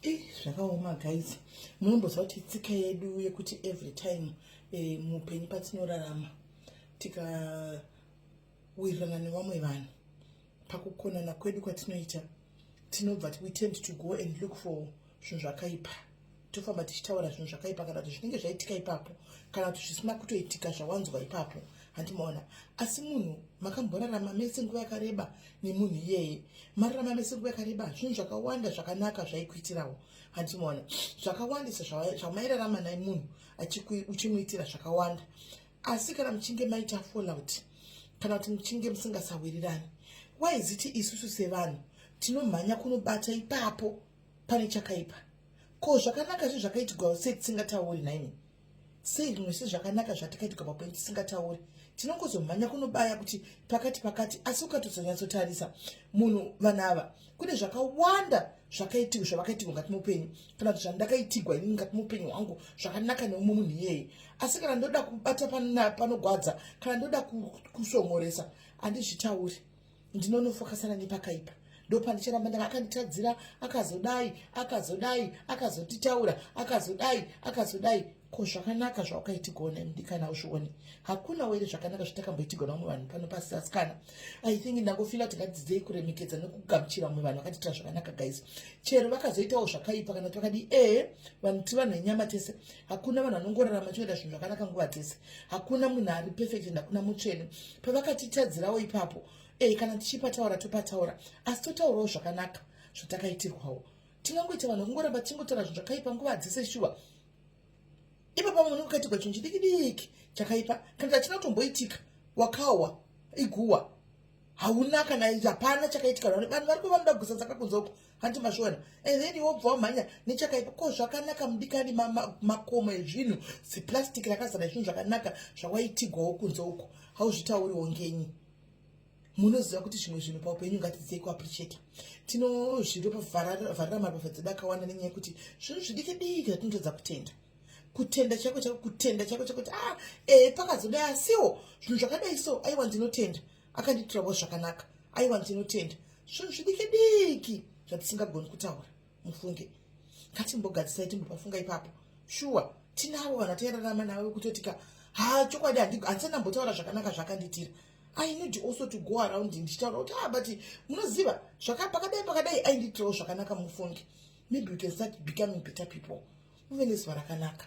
Ih, zvakaoma guys. Munomboziva kuti tsika yedu yekuti every time muupenyu patinorarama, tikawirirana nevamwe vanhu, pakukonana kwedu kwatinoita, tinobva, we tend to go and look for zvinhu zvakaipa, tofamba tichitaura zvinhu zvakaipa, kana kuti zvinenge zvaitika ipapo, kana kuti zvisina kutoitika zvawanzwa ipapo, handimaona? Asi munhu makamborarama mese nguva yakareba nemunhu iyeye, mararama mese nguva yakareba, zvinhu zvakawanda zvakanaka zvaikuitirawo, handimaona? Zvakawandisa zvamairarama naye munhu, uchimuitira zvakawanda. Asi kana muchinge maita fallout, kana kuti muchinge musingasawirirani, waiziti isusu sevanhu tinomhanya kunobata ipapo pane chakaipa. Ko zvakanaka zvi zvakaitirwa sei tisingatauri naimi? Sei rimwe sezvakanaka zvatakaitirwa papenyu tisingatauri? Tinongozomhanya kunobaya kuti pakati pakati. Asi ukatozonyatsotarisa munhu, vanhu ava kune zvakawanda zvakaitirwa, zvavakaitirwa ngati muupenyu, kana kuti zvandakaitirwa inini ngati muupenyu hwangu zvakanaka neumwe munhu iyeye. Asi kana ndoda kubata panogwadza, kana ndoda kusongoresa, handizvitauri. Ndinonofokasana nepakaipa, ndopandicharamba ndaka akanditadzira, akazodai, akazodai, akazotitaura, akazodai, akazodai. Ko zvakanaka zvawakaitigwa mudikana uzvione? Hakuna were zvakanaka zvatakamboitigwa navamwe vanhu pano pasi. Asikana, I think ndangofila kuti ngatidzidzei kuremekedza nekugamuchira vamwe vanhu vakatiitira zvakanaka, guys, chero vakazoitawo zvakaipa kana kuti vakadii. Ehe, vanhu tiri vanhu venyama tese. Hakuna vanhu vanongorarama chioita zvinhu zvakanaka nguva dzese. Hakuna munhu ari perfect and hakuna mutsvene. Pavakatitadzirawo ipapo, kana tichipataura, topataura, asi totaurawo zvakanaka zvatakaitirwawo. Tingangoita vanhu vekungoramba tichingotaura zvinhu zvakaipa nguva dzese? Shuwa, ipapo munhu ukaitirwa chinhu chidiki diki chakaipa, kana chachina kutomboitika, wakawa iguwa, hauna kana, hapana chakaitika. Vanhu vari vanoda kugusa tsaka kunze uko, handi mazviona? And then wobva wamhanya nechakaipa. Ko zvakanaka, mudikani, makomo ezvinhu, ziplastic rakazara zvinhu zvakanaka zvawaitigwawo kunze uko, hauzvitauriwo ngenyi? Munoziva kuti zvimwe zvinhu paupenyu ngatidzei kuappreciata. Tinozvirovharira marofa dzedu akawanda nenyaya yekuti zvinhu zvidiki diki zvatinotadza kutenda. Kutenda chako chako, kutenda chako chako, kuti ah, pakazodai, asiwo zvinhu zvakadai so, aiwa, ndinotenda, akandiitirawo zvakanaka, aiwa, ndinotenda. Zvinhu zvidiki diki zvatisingagoni kutaura, mufunge. Ngatimbogadzisai, timbopafunga ipapo. Shuwa, tinavo vanhu vatairarama navo vekutotika, ha, chokwadi handisati ndambotaura zvakanaka zvakandiitira. I need also to go around ndichitaura kuti, ah, but munoziva pakadai pakadai aindiitirawo zvakanaka, mufunge. Maybe we can start becoming better people. Muve nezuva rakanaka.